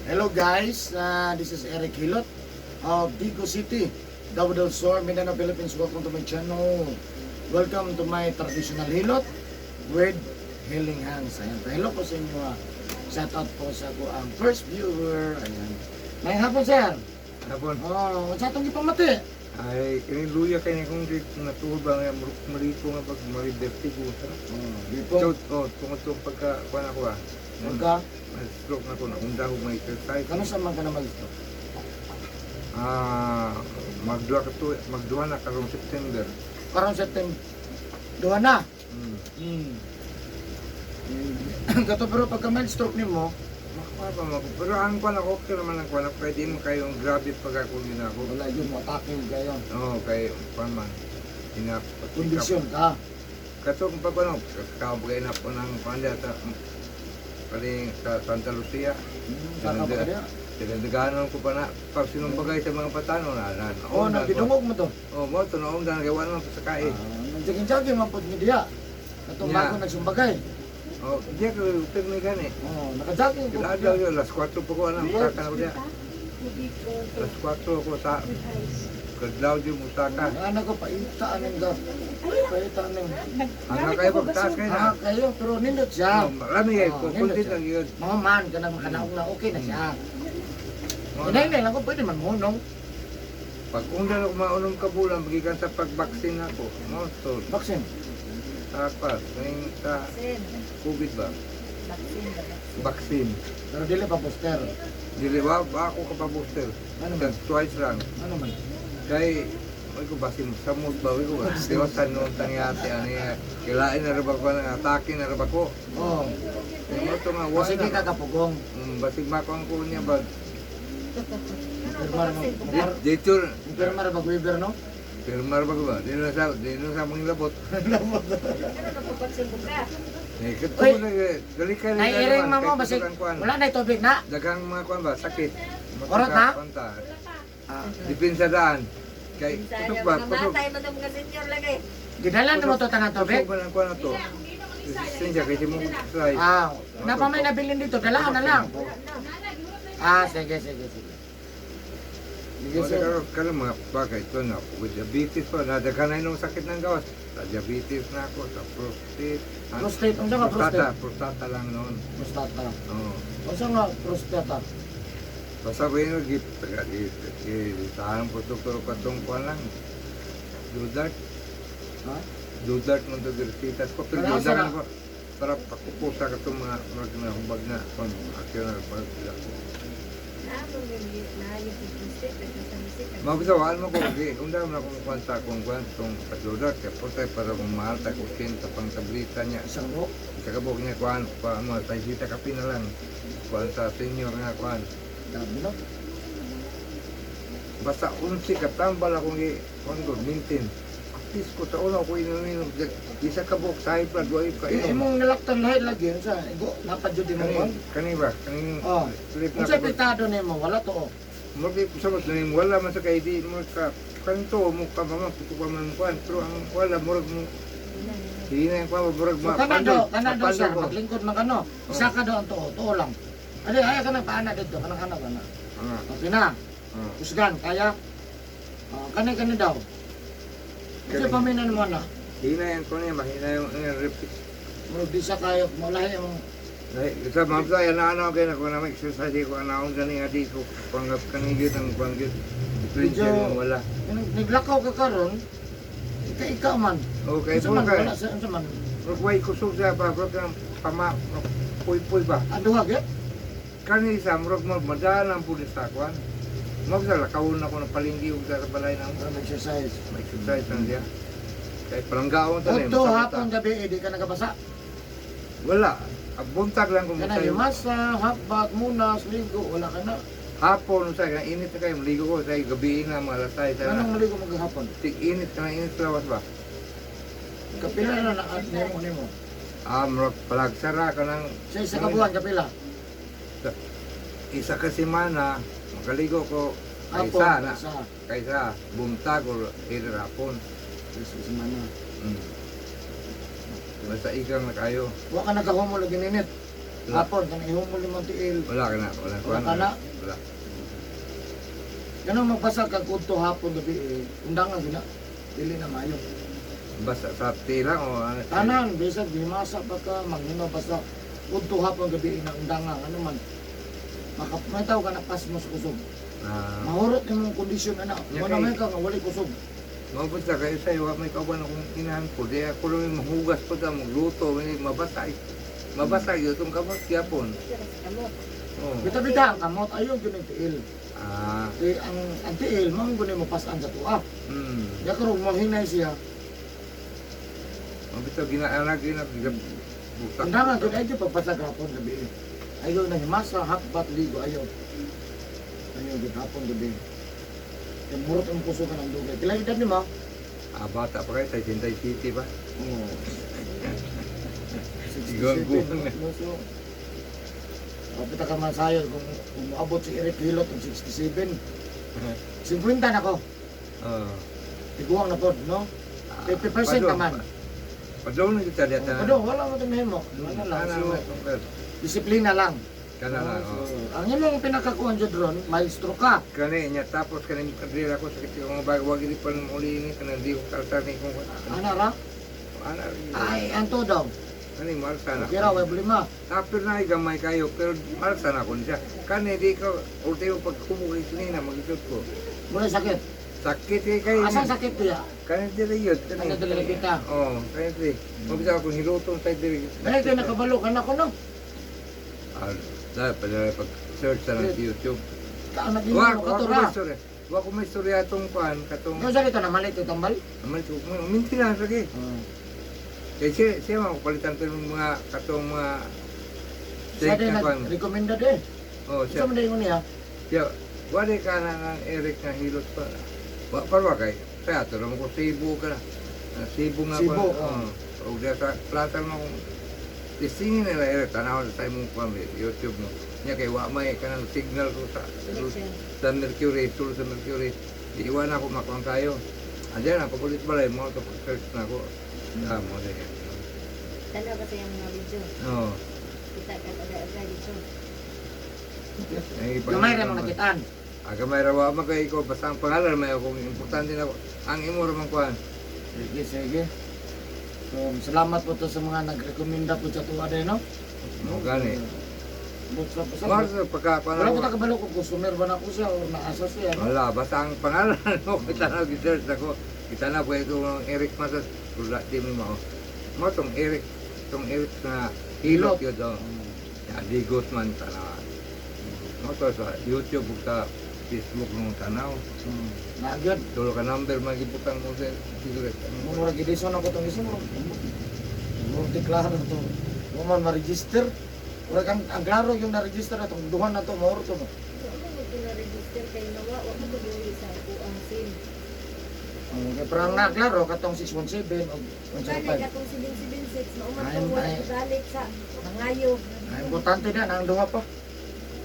Hello guys, this is Eric Hilot of Digos City, Davao del Sur, Mindanao, Philippines. Welcome to my channel. Welcome to my traditional hilot with healing hands. Ayan, hello po sa inyo. Shout out po sa ako ang first viewer. Ayan. May hapon, sir. Hapon. Oh, unsa atong gipamati? Ay, kini luya kay ni kung di natuo ba nga malito nga pag marivertigo sa. Oh, di po. So, oh, tungod tong pagka kuan ako ah. Magka, Stroke na ko na unda ko may exercise. Kano sa man ka na mag-stroke? Ah, magduha ka to, magduha na karong September. Karon September. Duha na. Kato pero pagka mild stroke nimo, Makuha pa mo. Pero ang kuan ako, okay naman ang kuan ako. Pwede mo kayong grabe pag ako yun ako. Wala yun mo atake kayo. Oo, kay kuan man. Ina Kondisyon ka. Kato kung pag ano, kakabagay na po ng kuan diya sa kaling sa Santa Lucia. Saka pa kaya. Tinandaganon ko pa na, pag sinumbagay sa mga patano na, na, Oh, nagdidungog mo to. Oh, mo, to naong dan, kaya wala pa sa kain. Ah, nagjogging-jogging man pud mi diha. Katong Yeah. bago nagsumbagay. Oh, diya ko, utag may gani. Oh, naka-jogging po. Kila daw yun, alas 4 pa ko, alam, saka na ko diya. Alas 4 ko sa, kadlaw di musaka. Ang anak ko paita aning ga. Paita aning. Ang kayo pagtaas kayo na. Ah, kayo pero nindot siya. Oh, marami kayo, Oh, kunti nindot siya. lang yun. Mga man kanang makanaog na okay na siya. Oh, Hinay lang ko pwede man mo. Pag undang ako maunong kabulan, magikan sa pagbaksin ako. Mo, to, Vaccine. sa pa, ngayon sa COVID ba? Vaccine. Pero dili pa booster. Dili ba, ba ako ka pa booster? Ano man? Twice lang. Ano man? Kay ay ko basin samot ba ko ba? Di ba sa noon tangyate ano ya? Kilain na ra ba ko ng atake na ra ba ko? Oh, Kay mo to nga wala. kasi di ka kapugong. Basig makuang ko niya ba? Pirma ra Dito pirma ra bag waiver, no? pirma ra ba ko ba? Di na sa mga labot. Eh kato Uy! na dali ka na. Naiiring mo mo basig wala na tubig na. Daghang mga kuan ba sakit. Orot na? Kwanta. Ah, Dipinsa daan. Kay kusog ba? Kusog. Mamatay man ang mga senior lagi. Gidala na mo to tanang tubig. Kusog ba ng kuan na to? Resistensya kay di mo exercise. Ah, napa may nabilin dito, dalaan na lang. Ah, sige, sige, sige. Sige, Sige, sir. karon mga bagay ito na ako. With diabetes pa, nadaghan na yung sakit ng gawas. Sa diabetes na ako, sa prostate. Prostate, unsa nga Prostata, prostate? prostata lang noon. Prostata. Oo. Unsa nga prostata? Basta ba yun, tahan po doktor ko itong kuwan lang. Dudart, Ha? dudart mo ito diresitas ko. Pero Wala, dudart sara. ko, para pakukusa ka itong mga mga nahubag na kung akin na pag Magsawaan mo ko, di, unda mo na kung kuwan sa akong kuwan, itong kadudak, kaya po tayo para mamahal ta kung sa pang tablita niya. Isang buok. Sa kabog niya, kuwan, pa, mo, tayo sita kape na lang. Kuwan sa senior nga, kuwan. Grabe, no? Basta unsi ka, tambal akong i, kuwan ko, mintin. Aktis ko, sa una ko inuminom, isa ka buok, sa high blood, wala ka Eh, inom. imong nalaktan lahi lagi unsa? Igo, napadyo di mo Kani, kon. kani ba, kaning, Oh. trip na Unsa ko. pitado nimo? Wala to. Oh. Murag ko sa ning wala man sa kay di mo ka kanto mo ka mama puto ka man kuan pero ang wala murag mo hina yung kuan murag So ma kana do sir, ko. maglingkod man kano. Isa ka do ang tuo, tuo lang. Ali ay ka nang paana dito, kanang anak ana. Ah, Okay na. ah. Kusgan kaya. Oh, kani kani daw. Kasi Kani. paminan mo na. Hina yung kuan niya mahina yung ang reflex. Murag di siya kayo, maulahi ang Ay, sa mga sa na ano kay na ko na exercise ko ana akong gani nga di ko panggap kani gyud ang kuan gyud. Medyo- Medyo wala. Naglakaw ka karon, ika ikaw man. Okay, Unsa po man ka. wala sa unsa man. Murag way kusog sa ba murag ang pama puy-puy ba. Aduha gyud. Kani sa murag mo madalang pud sa kuan. Magsala kaon ako ng palengke ug sa balay na Para exercise. May exercise lang siya. Kay palanggaon ta Udto hapon gabi eh, di ka nagabasa. Wala. Ang buntag lang kung Kana tayo. limasa, hapbat, munas, ligo, wala ka na. Hapon sa kay init na kayo maligo ko sa gabi na mga alas 6 Anong na. maligo maghapon? Tik init na init sa lawas ba? Kapila na na at nimo nimo. Ah, murag palagsara ka ng Sa isa ka buwan kapila. Isa ka semana makaligo ko Hapon, kaysa na isa. Kaysa buntag or either hapon. Isa semana. Basta ikang na kayo. Wa ka nagahumol og ininit. Wala. Hapon kanang ihumol imong tiil. Wala ka na, wala. Wala ka na. Wala. Ganang magbasa kag udto, hapon, gabi eh, undangan gina. Dili na maayo. Basta sa tila o ano. Tanan bisag himasa pa ka, manghima basta udto, hapon, gabi na undangan ano man. Maka ka na pasmo sa kusog. Ah, Mahurot imong kondisyon ana. Nya Wala kay- man ka nga walay kusog. Mabot sa kayo sa'yo, may kauban akong inahan ko. Di ako lang yung mahugas ko ta, magluto, may mabasa. Mabasa yun, itong kamot, yapon. Kamot. Oh. Bita-bita ang kamot ayo gyud ang tiil. Ah, Di ang tiil mao gud mo pasan sa tuwa. Ya karon mohinay siya. Mabito, ginaanak, ginaanak, butak. Undangan gyud ayo pagpasag hapon gabi. Ayo na himasa hakbat ligo ayo. Ayo gyud hapon gabi. Kay murot ang kusugan ang dugay. Pila edad nimo? Ah, bata pa kayo, sa Sintay City pa. Oo. Iguang- 67, no? So, kapit ka man sayo kung moabot si Eric Hilot og 67. 50 na ko. Oo. Tiguang na pod, no? Ah, 50% naman. Padong na kita dito. Padong, wala mo ito. Wala lang. So, disiplina lang. Kana lang, So, oh. ang imong pinakakuan jud ron, maestro ka. Kani niya tapos kani kadira ko sakit ko mga wag di pa muli ni kanang di ko kaltar ni kung Ana ra? Ana. Ay, anto daw. Kani malsa na. Okay ra, way problema. Tapir na ay gamay kayo pero malsa na ko siya. Kani di ko ultimo pagkubo kay kanina magisod ko. Muna sakit. Sakit kay kay. Asa sakit kuya? Kani diri yun. Kani diri kita. Oh, kani diri. Mabisa ako hiluton sa diri. Dahil kayo nakabalo ka na ko, no? Ah, dahil pa pag search sa lang sa YouTube. Ka ang naging Wa mo wa ka ko to ra. may istorya. Wa ko may istorya atong kuan katong Yung sakit na malit yung tambal. Amal ko minti na lagi. Kay siya man palitan ko ng mga katong mga Siya din na kuan. nag-recommended eh. Oh, Isa siya. man din niya. Siya wala ka na ng Eric na hilot pa. Wa parwa kay kaya to mo ko Cebu ka na. Ah, Cebu nga Cebu, pa. oh. Oh. Og diya sa plaza mo kung tisingin nila Eric tanaw sa imong kuan YouTube mo. Nya kay wa may kanang signal ko sa Connection. sa Mercury, tulo sa Mercury. Di iwan ako makuang kayo. Andiyan ang pabulit balay mo to search na ako. Ah, mo din. Tanaw ka sa iyang mga video. Oo. Kita ka aga-aga video. Ay, Gamay ra mga kitaan. Ah, gamay ra wa man kay ko basta ang pangalan may akong importante na ako. Ang imo ra man kuan. Sige, sige. So, salamat po to sa mga nagrekomenda po sa tuwa din, no? Mo gani. Basta, basta. Marso pagka kuan. Wala ko takabalo kung customer ba na ako siya o naasa siya, no? Wala basta ang pangalan mo kita na gi-search ako. Kita na ko ito Eric Masas wala di mo mao. Mo tong Eric na hilot yun oh. Ya, di Guzman tanaw. Mo to sa YouTube ug sa Facebook nung tanaw. Nagyod. Tulo ka number magibutang mo sa cigarette. Mura gidison ako tong isa mura. Mura di klaro to. Wa man ma-register. Mura kang ang klaro yung na-register na tong duha na to mao to. No? Wala mo ko na-register kay nawa. Wa mo ko dili sa kuang SIM. Okay, pero ang naklaro katong 617 o Balik 105. atong 776 mauman Ay, tong wala ay. ko balik sa mangayo. Ang importante na ang duha pa.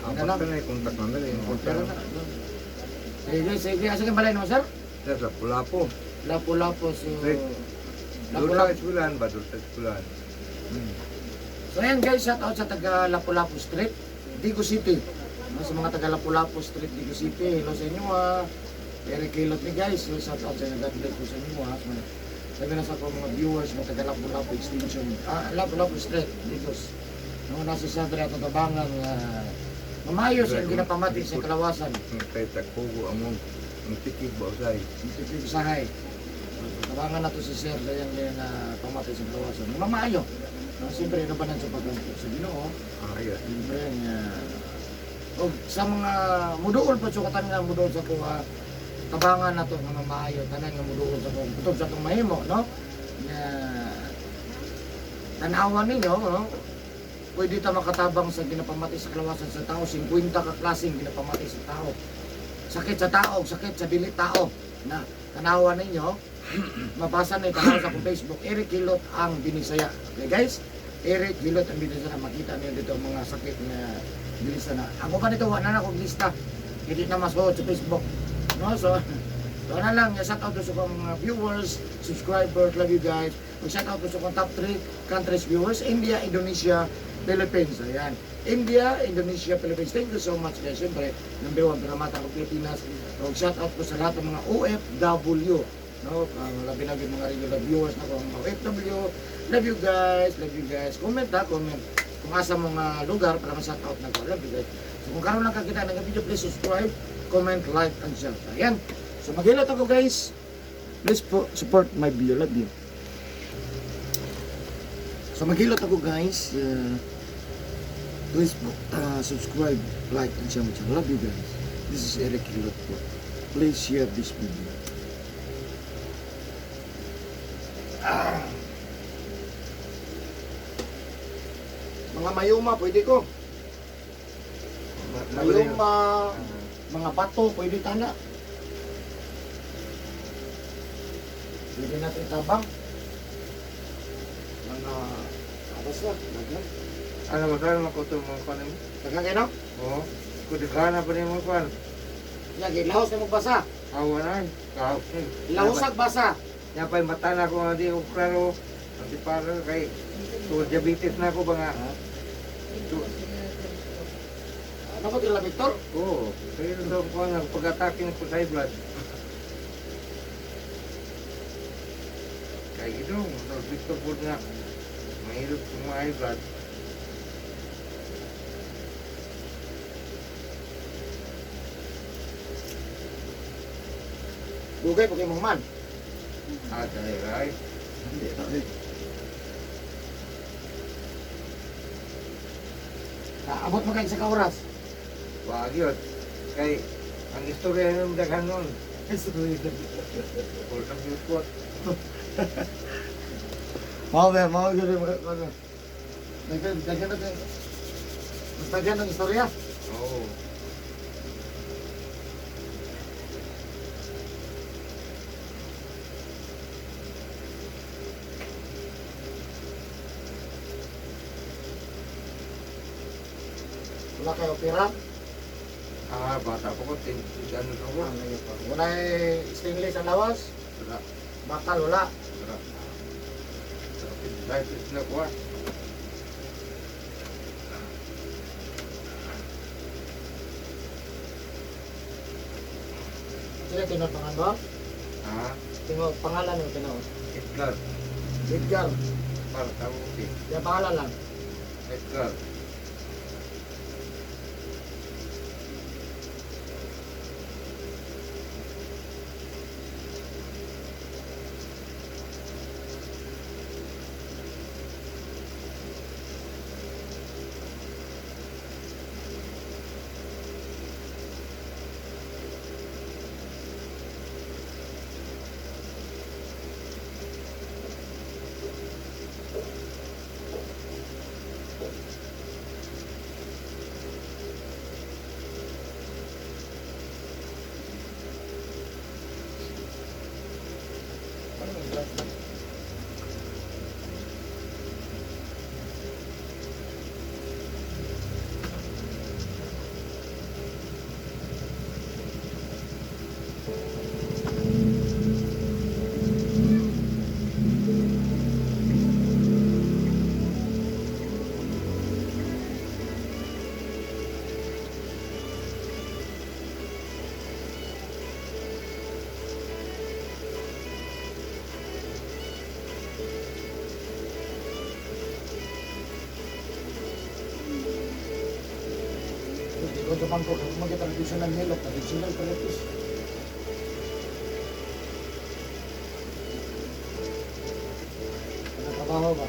Ang basta na yung contact number, yung Pero contact. na. Sige, sige. Asa kang balay no, sir? Sir, sa Pulapo. Lapu-lapu so. Right. Doon sa Lapu-lapu. eskwelahan ba? Doon sa eskwelahan. So ayan guys, shout out sa taga Lapu-Lapu Street, Digo City. No, sa mga taga Lapu-Lapu Street, Digo City, hello sa inyo ha. Eric Hilot ni guys, so shout out sa inyo, God bless po sa inyo ha. So, sabi na sa akong mga viewers, mga taga Lapu-Lapu Extension, ah, Lapu-Lapu Street, Digos. No, nasa sa dre atong tabangan nga mamayos ang ginapamati sa kalawasan. Ang kahit sa Kugo, among ang tikig ba usay? Ang sahay. So, tabangan na to si Sir Dayan ngayon na pamati sa kalawasan. Mamaayo. No, siyempre, ano ba sa pagkampo sa Ginoo? Ah, yes. Siyempre, nga, og sa mga muduol pa sa katan nga muduol sa kuha, tabangan na to nga maayo tanan nga muduol sa kuha kutob sa atong mahimo, no, nga tanawan ninyo, no, pwede ta makatabang sa ginapamati sa kalawasan sa tao. 50 ka klaseng ginapamati sa tao, sakit sa tao, sakit sa dili tao na tanawan ninyo, mabasa na tanaw sa akong Facebook, Eric Hilot ang Binisaya. Okay guys, Eric Hilot ang Binisaya, makita niyo dito ang mga sakit na bilisa na ako pa nito, wala na akong lista, hindi na masuot sa Facebook, no? So ano lang, shout out to sa akong mga viewers, subscribers, love you guys. Mag shout out to sa akong top 3 countries viewers, India, Indonesia, Philippines. Ayan. India, Indonesia, Philippines. Thank you so much guys. Siyempre, number one, Paramata ko Pilipinas. So, shout out po sa lahat ng mga OFW. No, ang labi na yung mga regular viewers na ko, ang mga OFW. Love you guys, love you guys. Comment ha, comment. Kung asa mga lugar para ma-shout out na ko. Love you guys. So kung karon lang kakita ng video, please subscribe, comment, like, and share. Ayan. So maghilot ako guys. Please po, support my video. Love you. So maghilot ako guys. Please po, subscribe, like, and share my channel. Love you guys. This is Eric Hilot po. Please share this video. Ah. Mga mayuma, pwede ko. Mayuma, mga bato, pwede tana. Pwede natin tabang. Mga, basta, daghan. Ano ba tayo makuto mga kuan mo? Daghan kayo, no? Oo. Kudigana pa rin mo kuan. Yan, gilahos na magbasa. Awa na. Kahos ni. Lahosag basa. Nya pa'y mata na ako nga di ko klaro. Ang di para kay to diabetes na ako ba nga. Ano ko tila, Victor? Oo. Kaya daw ko nga pag-atake ko sa high blood. Kay ito, daw Victor po nga. Mahirap kung mga high blood. Dugay po kay mong man. Ah, dahil ay. Hindi, eh. Abot mo kayo sa ka oras. Wag yun. Kay, ang istorya ng daghan nun. Puro sa beautiful. Mao ba, mao gyud yung mga. Daghan, daghan na tayo. Mas daghan ang istorya. Oo. Wala kayo pera. Ah, bata pa ko, ano ko. Wala pa. Wala stainless ang lawas. Wala, Bakal wala. wala. Appendicitis na ko ah. Sila tinod pangalan ba? Ah, Tinod pangalan mo tinod. Edgar. Edgar. Para tawag eh. Yung pangalan lang. Edgar. Ano yung glass? Hindi ko naman ko kung mga traditional nila, traditional practice. Ano trabaho ba?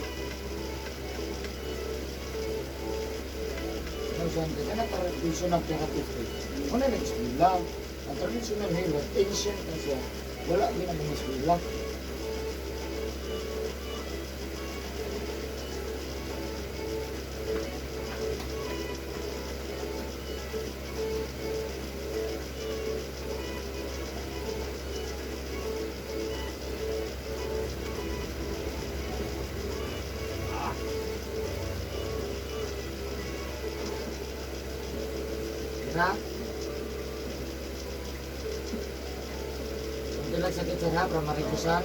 Ano siya? Ano traditional therapist? Ano na eskwela? Ang traditional healer, ancient na siya. Wala din ang mga eskwela. Kira? Kunti lang sakit sa para marikusan.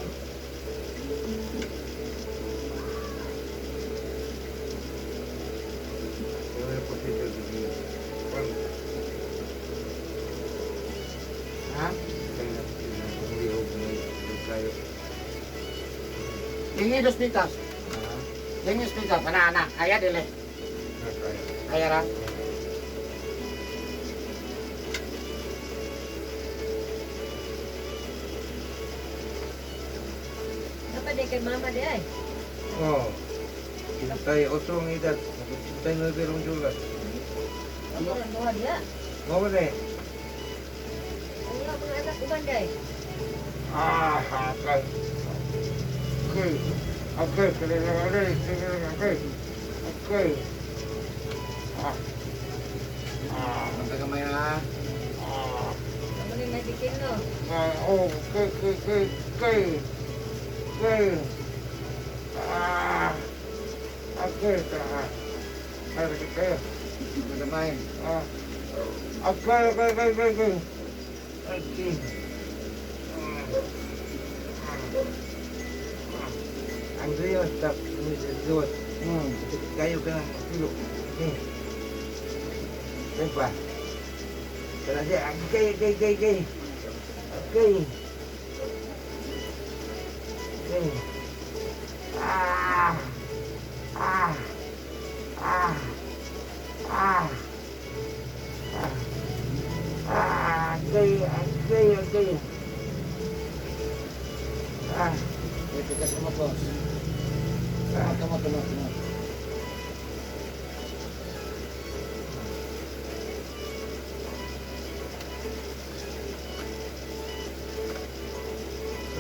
Tingi dos pikas. Tingi pikas. Ana, ana. Kaya dili. Kaya ra. Dapat di kay mama di ay. Oh. Kintay otro ang edad. Kintay 9 rong julat. Ako ang duha diha. Mao na eh. Ang iyang mga anak uban di ay. Ah, okay. Okay. Okay, okay, okay. Okay. Ah. Ah. Ang tagamay ha. Ah. Amo ni nadikin no. Ah, oh, okay, okay, okay, okay. Okay. Ah. Okay, ah. Okay. Tagamay. Ah. Okay, okay, okay, okay, okay. Okay. Andrea, stop. Mrs. Kayo ka ng kilo. Eh. Kaya pa. Kaya siya, okay, okay, okay, okay. Okay. Okay. Ah. Ah. Ah. Ah. Ah. Ah. Okay, okay, okay. Ah. May pikas mo, boss. Kamot, kamot, kamot, kamot.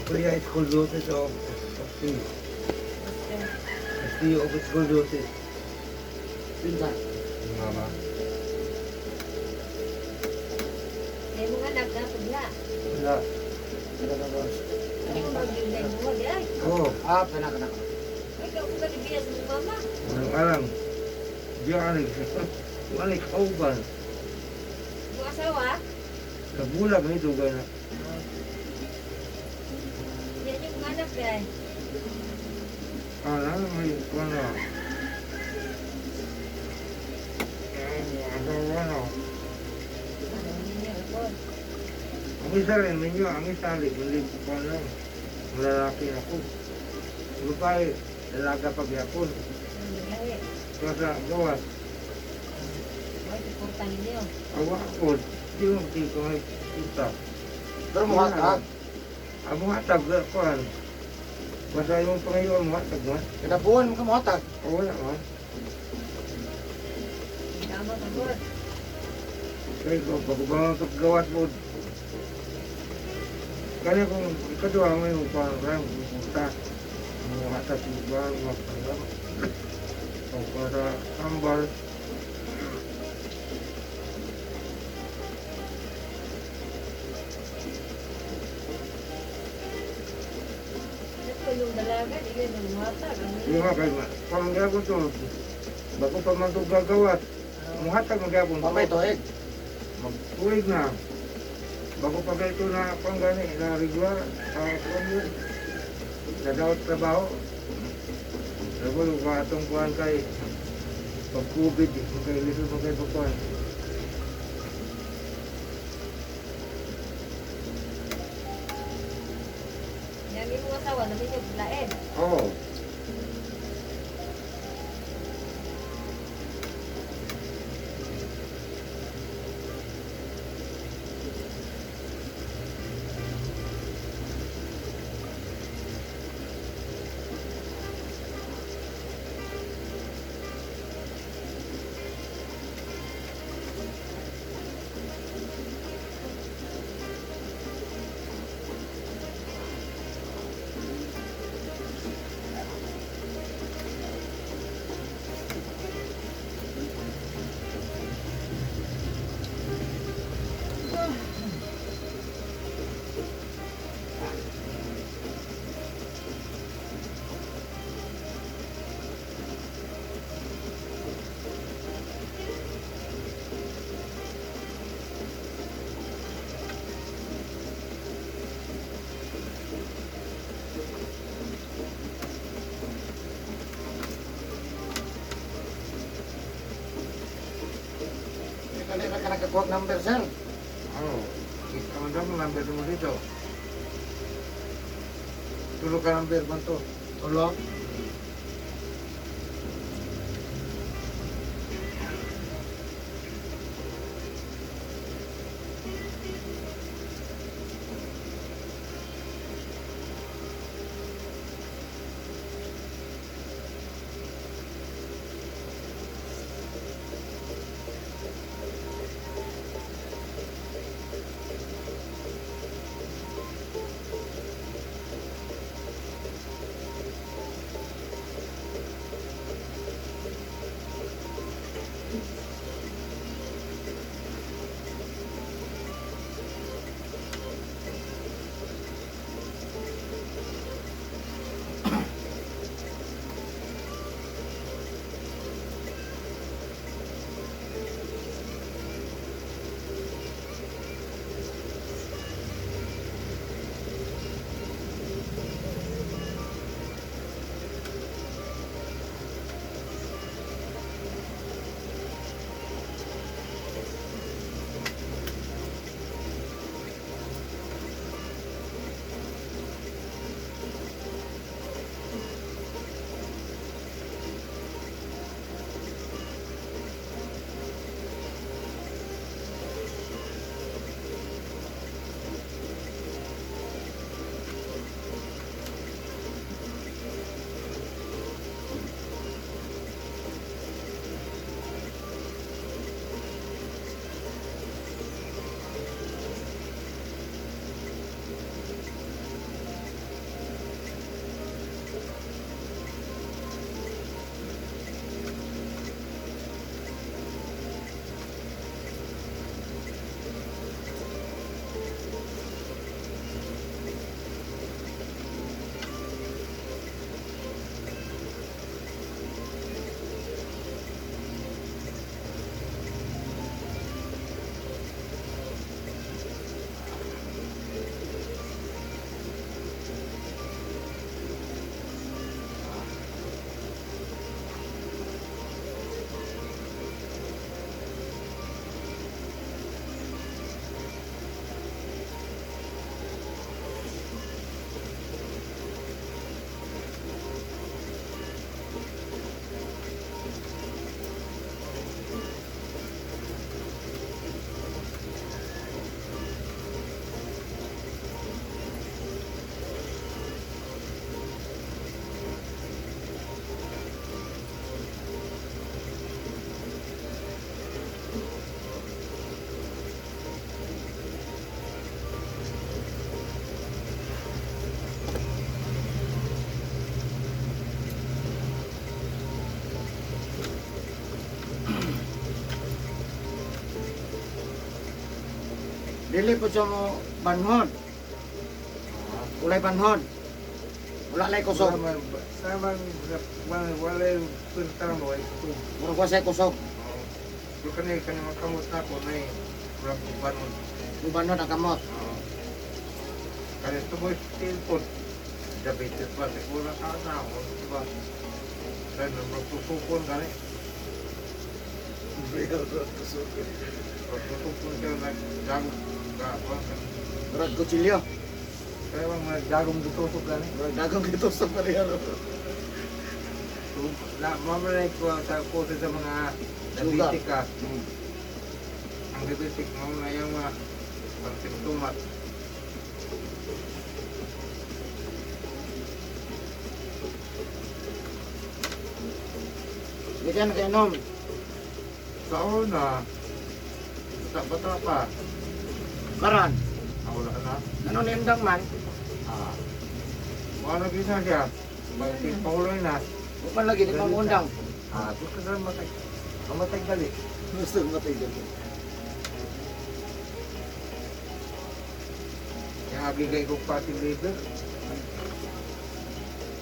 Kuya, scoliosis of C. C of scoliosis. Pinsa. Mama. Kay mga anak na pudla. Wala. Ano na, boss? Ano mo magyuday mo di ay. Oo. Ah, kana, kana. Ay ka ko biya sa mong mama. Walang alam. Di alig. Wala kauban. Mo asawa. Kabulag nito gana. Yan yung mga anak di ay. Ala, may wala. Asawa na. Ano ninyo ako. Ang isa rin ninyo, ang isa rin, hindi ko pa lang. Lalaki ako. Babae, dalaga pagyapon. Ang lahi. Kaya gawas, Ay suporta ninyo. awa ako, di mo di ko may kita. Pero muhatag. Ang muhatag, kuhan. Basta yung pangayon, muhatag man. Kinabuhan mo ka muhatag. O wala man. Tama ka god. Kaya ko, bago ba ang paggawas mo, kaya kung ikaduha mo yung parang pupunta, muhatag mo ba, magpagam. O para ambal. Ito yung dalaga, di kayo magmuhatag. Ang Yung nga kay pangyapon to, bago pa man ito gagawas, muhatag magyapon to. Pamay tuig. Magtuig na. Bago pa kayo ito na panggani, na regular, kuwan yun. Na daot trabaho. Sabi ko, atong kuwan kay pag COVID, kay lisod mo kay pagkuhan. Yang imong asawa namin yung lain. Oo. Kali ra ka nakakuha number, sir. Oo. Kita mo daw, number mo dito. Tulo ka number man to. Ulo. Dili po siya mo banhod. Ulay banhod. Wala lay kusog. Wala man, sa man, wala yung pintar mo ay kusog. Murag wa say kusog. Oo. Pero kani kani makamot na ako na eh. Wala ko banon. Mubanhod ang kamot. Oo. Kani ito mo still po. Diabetes ba? Siguro ka na ako. Diba? Kaya nang magsusukon gani. Magsusukon ka nagdagong ka. Murag kutsilyo. Kaya bang nagdagong gitusok gani. Murag dagong gitusok pa rin. Na, mamalay ko sa kurso sa mga Sugar. diabetic ka. Ang diabetic, mo na yung mga pang-simptomat. Hindi ka nakainom. Sa una, bata-bata pa. Karon, Ah, wala na. ano nindang man? Ah. Wala na siya. Bakit pauloy na. Upan lagi di pa undang. Ah, gusto na matay. Mamatay dali. Gusto matay dali. Kaya agigay ko pati liver.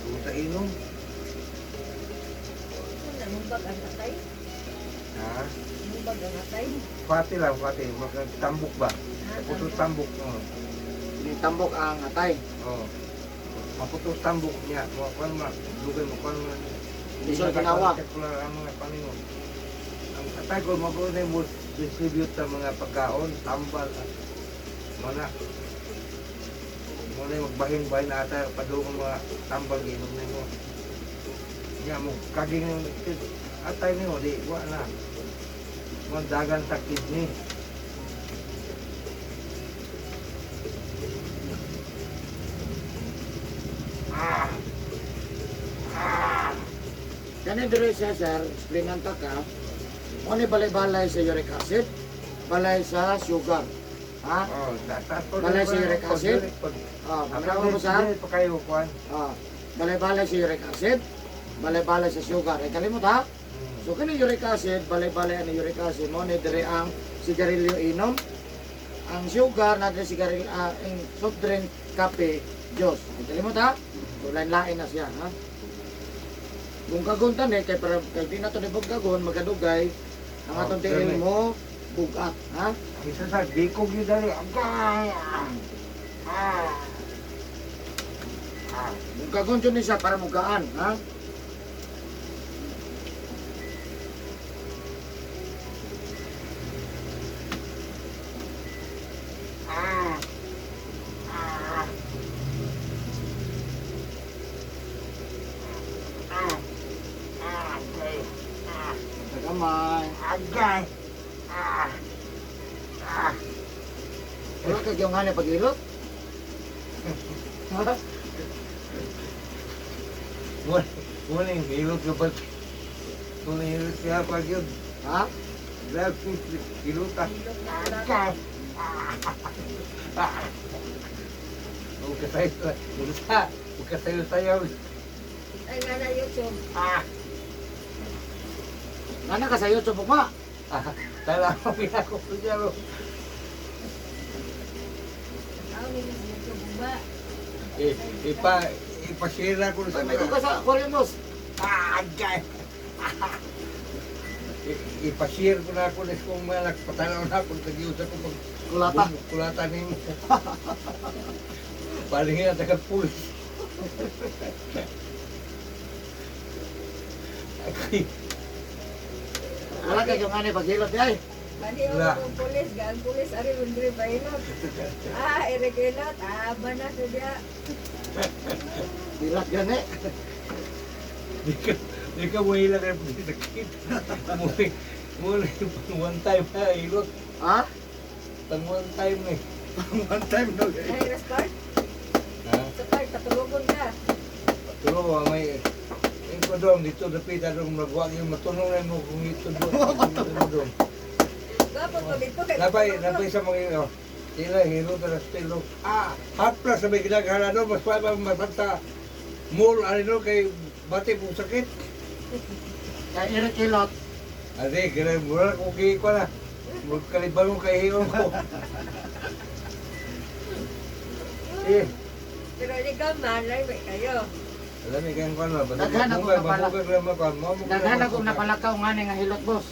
Doon sa inom. Wala mong bag ang atay. Ha? Mong bag ang atay. Pati lang, pati. Magtambok ba? Ah, Putos tambok. Oo. Tambok ang atay. Oo. Maputos tambok niya. Makuan ma. Dugay makuan ma. Lisod ginawa. Sekular ang mga paningon. Ang atay ko mabuhay mo distribute sa mga pagkaon, tambal. Mana. Muna yung magbahin-bahin na ata padung ang mga tambal ginom nimo. Nya mo kaging atay nimo di wa na. Mo dagan sa kidney. Ah. Kani dire siya, sir, explainan ta ka. Mo ni balay-balay sa uric acid, balay sa sugar. Ha? Oh, taas po. Balay sa uric acid? Ah, paminaw mo sa? Pa kayo kuan. Ah, balay-balay sa uric acid, balay-balay sa sugar. Ay kalimot ha? So kani uric acid, balay-balay ang uric acid mo ni dire ang sigarilyo inom. Ang sugar na dire sigarilyo ang soft drink, kape, juice. Ay kalimot ha? So lain-lain na siya ha. Kung kagon tan eh, kay para kay di na to ni kagon magadugay ang Oh, atong tiil dali. mo bugat ha. Isa sa bikog yun dali. Agay! Ah! Ah! Kung kagon jud ni siya para mugaan ha. Ah! Ah! Ah! Agay! Ah! Sa gamay. Agay! Ah! Ah! Wala kay yung hanay pag-ilot. Ha? Muna yung hilot ka ba? Muna yung hilot siya pag yun. Ha? Grabe, hilot ah. Agay! Ah! Ah! Huwag ka sayo, huwag ka sayo-sayaw. Ay, nga na YouTube. Ah! Nana ka sa YouTube mo. Ah, tala ko pinako ko siya. Ako ni sa YouTube ba? Eh, ipa-share na ko sa May ka sa Aquarius. Ah, agay! Ipa-share ko na ako na kung mga nagpatanaw na ako sa Diyos ako pag Kulata. Kulata nimo. Paling nga taga pulis. Agay. Wala kay yung hanay pag-ilot di ay. Bani Wala. ang pulis, gaan pulis, ari undre bailot. Ah, Eric Elot, ah, ba na siya. Dilat gani. Di ka mahila kayo pag sakit. Muna, muna pang one time na hilot. Ha? Pang one time eh. One time no. Ay, ras card? Ha? Sa card, patulugon ka. Pero may eh ko dong dito dapit adong magwag yung matulong na mo kung ito dong. Gwapo ko dito kay Napay patulugon. napay sa mga oh. Tila hero ta stilo. Ah, half plus sa may ginaghala do mas pa masagta mall ano kay bati po sakit. Kay Eric Hilot. Ade kaya mura ko kay ko na. Magkalibangon kay hiyon ko. Eh, Pero ikaw malay ba kayo? alam mo kayong kwan ba? Daghan ako na pala. Daghan Daghan ako napalakaw nga ni nga hilot boss.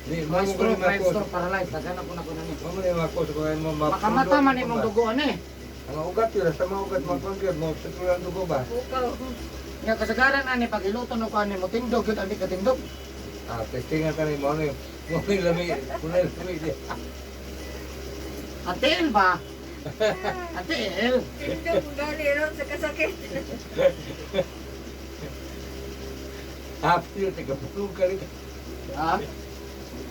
Di, Mga mo ko stroke, ni five mako. stroke, paralyzed. Daghan ako na ko na ni. Mo ni mako sa kaya mo Makamata man imong dugo ani. Ang ugat yun, sa mga ugat magpangkir mo, sa kulang dugo ba? Pukaw. Nga kasagaran ani pag hiloton ko ani mo tindog gyud ani katindog. Ah, testing nga tayo mo ni. Mo ni lami, mo ni lami. Ang tiil ba? Ang tiil. Tindog mo gani ron sa kasakit. Happy yun, tagabangon kalit. Ha?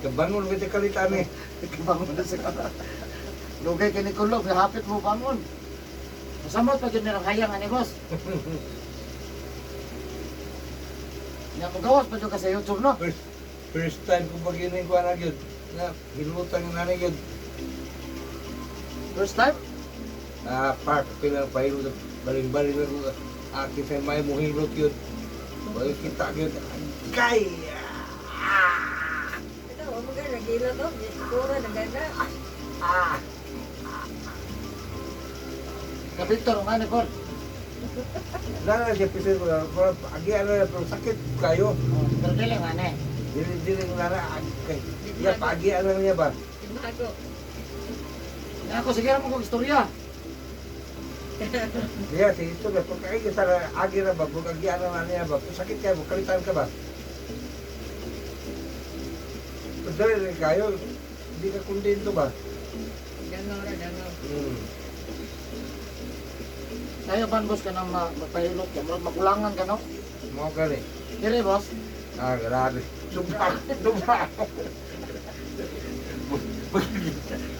Kabangon ba kalit ani? Kabangon na sa Lugay kay ni Kulog, hapit mo bangon. Masamot pa gyud nilang hayang ani boss. Nya mo gawas pa jud ka sa YouTube no. First time ko pag yun ko na yun. Na, hilutan yung nanay yun. First time? Ah, park, pinang pahilot. Baling-baling na ko. Akin sa may mo hilot yun. Baling kita yun. Agay! Ito, mo gani nagilot oh. Siguro nagana. Ah! Ka Victor ang ani por. Nana siya pisil ko. Pero agi ano na, pero sakit kayo. Oh, pero dili nga ani. Dili-dili ko nana. Agay. Ya, pagi ano niya ba? Imago. Nya ako sige ra mo kog istorya. Iya, si ito na. Pagka sa agi na ba, pag agi ano na niya ba, kung sakit kayo, kalitan ka ba? Kung dali rin kayo, hindi ka kontento ba? Dangaw ra dangaw. Hmm. Kaya ban boss ka nang magpahilot ka, murag makulangan ka no? Mo kani. Dire boss. Ah, grabe. Tumba, tumba.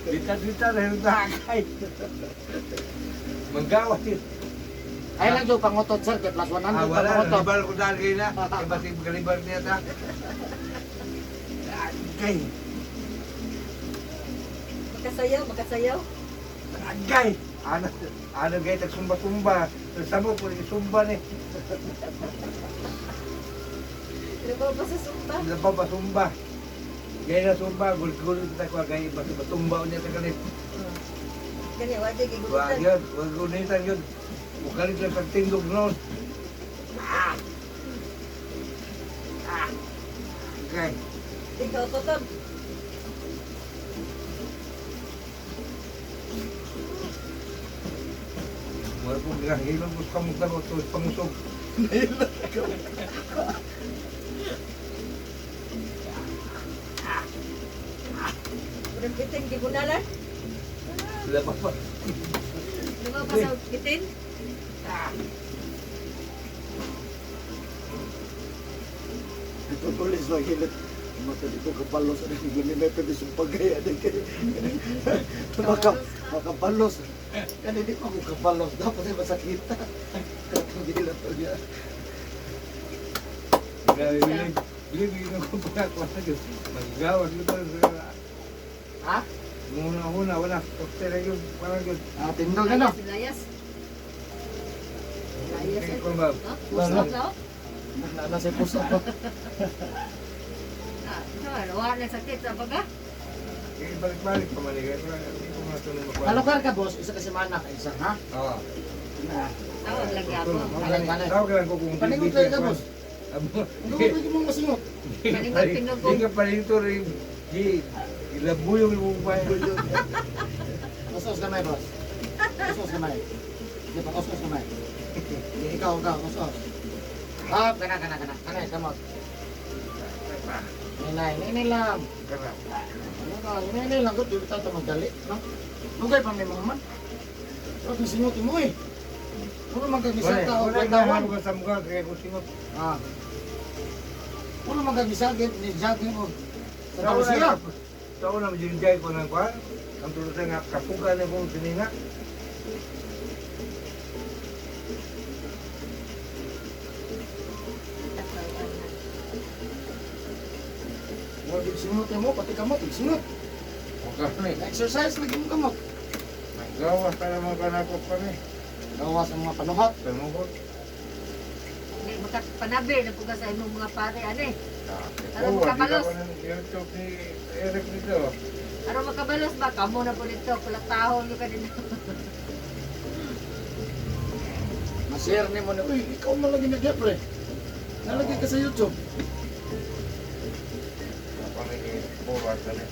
Dita-dita na yung nakakay. Manggawa yun. Ay lang yung pangutot sir, kay plus 100 Ah, wala. pangutot. Libal ko dahil kayo na. Kaya basi magalibal niya ta. Agay. Makasayaw, makasayaw. Agay. Ano, ano gay, tagsumba-sumba. Sa mo, pwede sumba ni. Labaw pa sa sumba. Labaw pa sumba. Gay na sumba, gul-gul ta ko gay basta batumba niya ta kanit. Kani wa jay Wa gigulitan. yun, wa gunitan yun. Ukalit lang sa tindog noon. Ah! Ah! Okay. Ikaw tutod. Wala po gahilon ko sa kamot ko to pangusog. Murag bitin gigunalan. Labaw pa. Labaw pa sa bitin. Ito tulis lang hilot. Mata dito kabalos ano yung guni may pwede sumpagay ano kay. Maka makabalos. Kani di pa ko kabalos dapat ay masakita. Katong hilot to niya. Grabe, bilib. Bilib yun ako pa ako. Maggawas ko to sa Ha? muna-una wala. Kokte yun. Wala yun. Ah, tindog ano? Layas, layas. Layas. Okay, Eh. kung ba? No? Puso no? Na nasa puso ko. Ah, no, wala na sakit sa baga. Eh, balik-balik pa man. Hindi ko matulog makuha. Alokar ka boss, isa ka semana ka isa ha? Oo. Na. Tawag lagi ako. Balik-balik. Tawag lang ko kung Paningot lang ka boss. Hindi ko pwede mong masingot. Paningot tinugog. Di ka paningot rin. Di, ilabuyong yung bayan. Usos kamay boss. Usos kamay. Di pa usos kamay. Di, ikaw, ikaw, usos. Ah, kana kana kana. Kana kamot. Ninay, ninay lang. Ano ka, ninay lang ko, di ba tayo magdali, no? Lugay pa may mga man. So, singot mo eh. Puro magkagisag ka o Wala pagtawan. na sa mukha kaya ko singot. Ah. Puro magkagisag ni jogging o. Sa Lucia. Sa una, majinjay ko ng kwan. Ang tulad nga, kapuga na kong sinina. Wag singot mo, pati kamot, singot. Okay. Exercise lagi mo kamot. Gawas para mga kanakop kami. Gawas ang mga panuhat. Pamukot. Di makapanabi na po ka sa imong mga pare ani. Alam Oh, mo, kabalos. ko ng YouTube ni Eric dito. Aron makabalos ba kamo na po dito kulatahon ka dito. Ma-share ni mo na, uy, ikaw man lagi na pre. Nalagay ka sa YouTube. Kami ni Borat na rin.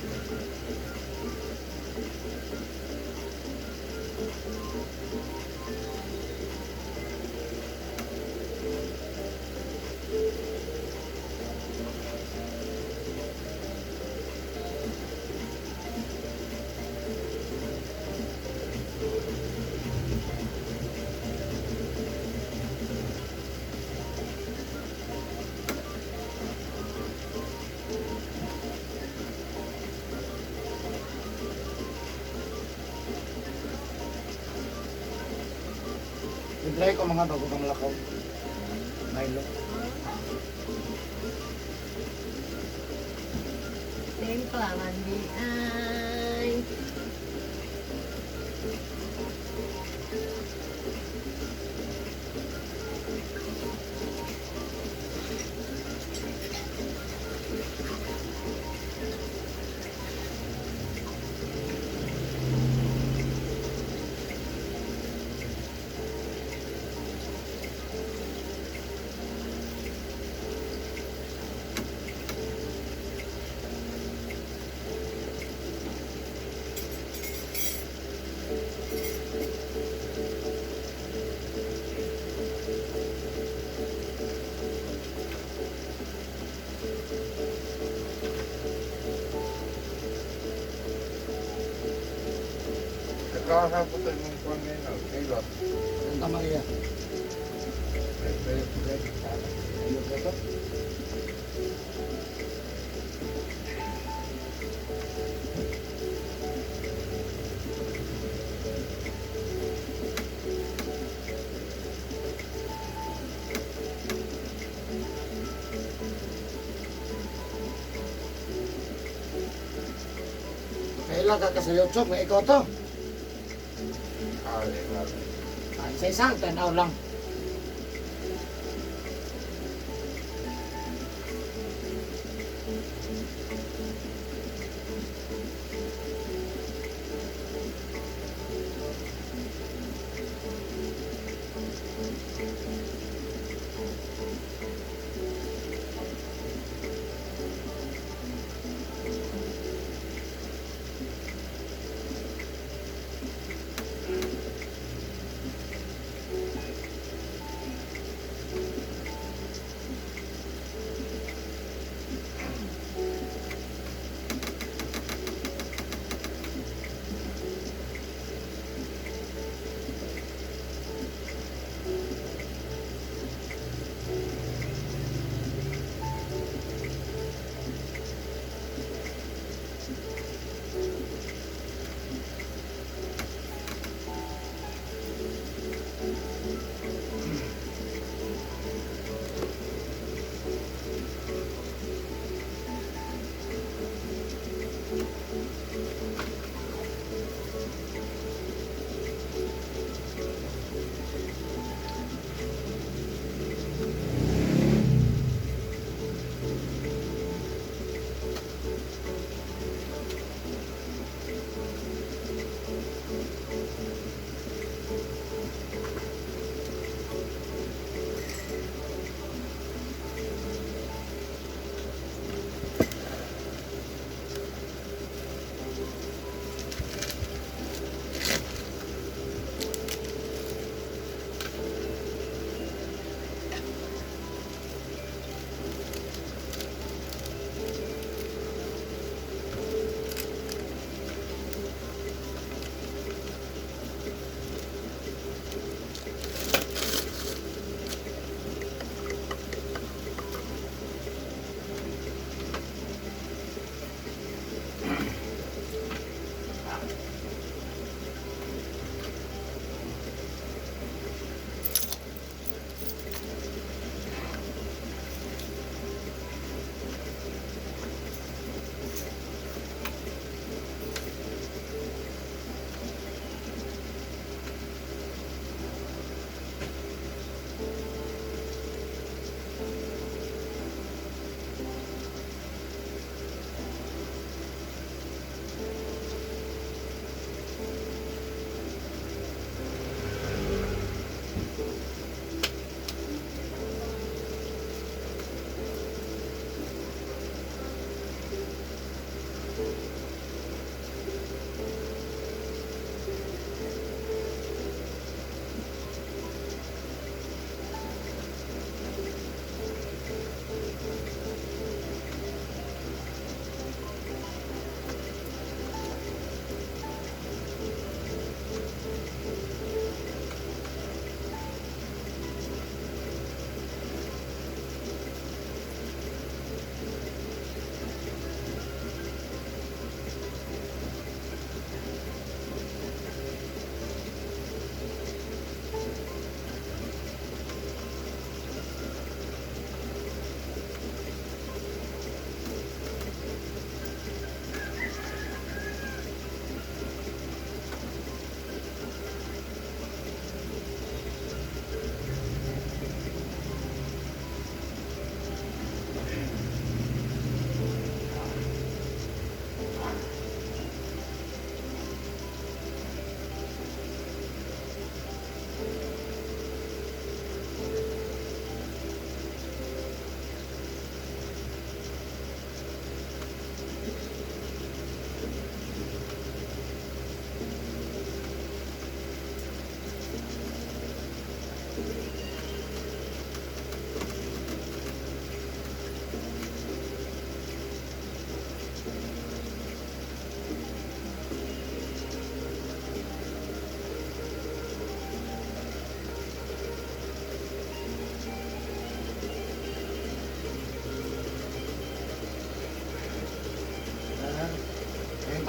I-try ko mga bago kang lakaw. Milo. Templa man di ay. Nagkakasal ko ito yung kuwan ngayon, no? Hilot. Santa Maria. Pwede, pwede, sana. Ayun ba ito? Kaila ka ka sa YouTube nga ikaw to. Ah, di ba? Ay, sa isang tanaw lang.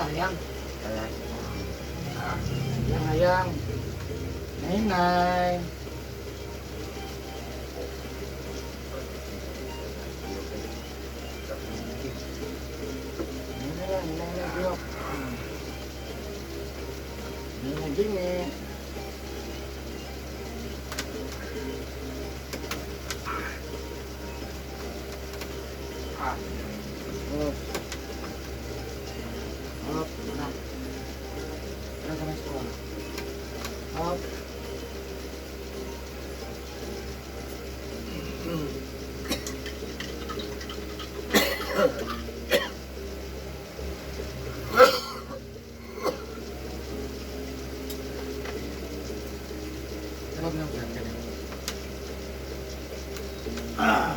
Tayang. Kaya, Yang ayang. Nay, nay. Nay, nay, nay, nay, biyok. Nay, nay, jingi. ah, Up. Up. Na. Ano ka na sa Up. Sarap ng sir, ganun. Ah!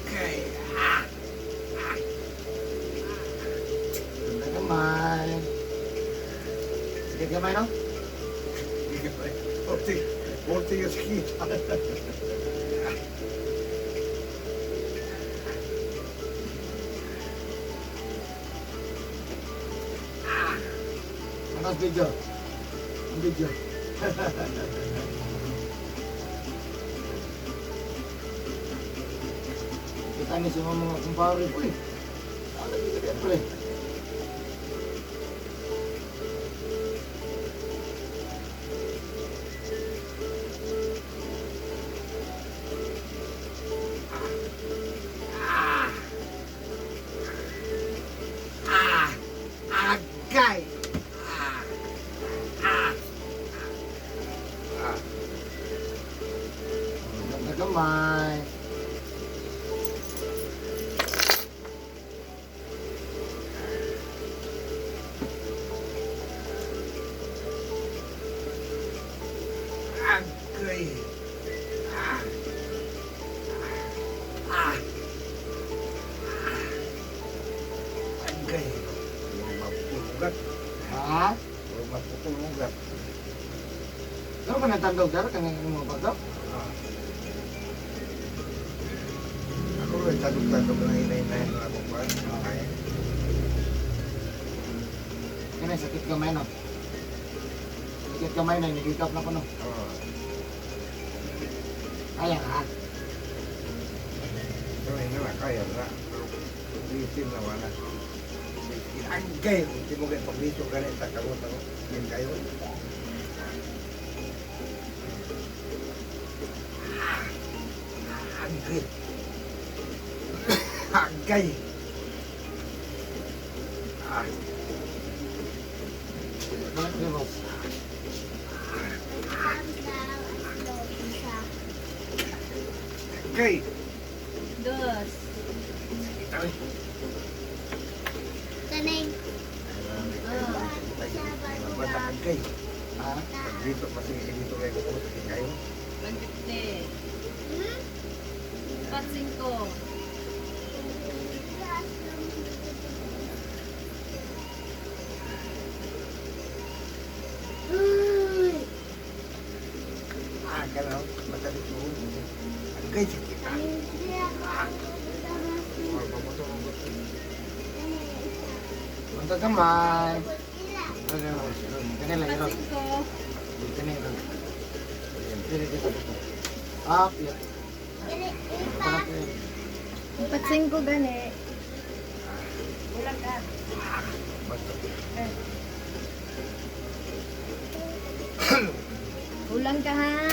Okay. Ganda kamay. Sakit kamay, no? Orti, orti yung sakit. Ano ang video? Ang video. Kita ni sa mga kumpare. Uy! Ano dito kaya pre? Ah, agay. Ah, ah, ah. Ganda kamay. Agay. Ah. Ah. Agay. Mapulugat. Ha? Maputulugat. Pero ka natandog, sir? Kanang mga bago? Ah. Ako rin, tadog-tadog na hinay-hinahin na ako pa. Ay, Kanang sakit kamay, no? Sakit kamay na, nagikap na ko, no? oo. Kaya ka? Pero hindi na kaya na. Pero bisin na wala. Agay! Hindi mo kayo pagbiso ganit sa kamot ako. Yan kayo. Agay! Agay! Bakit di, boss? Okay. Dos. Ay. Kaning. Bata kay. Ha? Dito kasi dito kay ko kayo. 150. 45. Ah, kana bata dito. Agay sakit. Or pamoto mo. Punta kamay. Ano, boss? Kanila, iro. 45. Kanila, iro. Dili, dito, dito. Up, yeah. Parang, eh, 45 gani. Ulang ka. Basta. Ulang ka ha.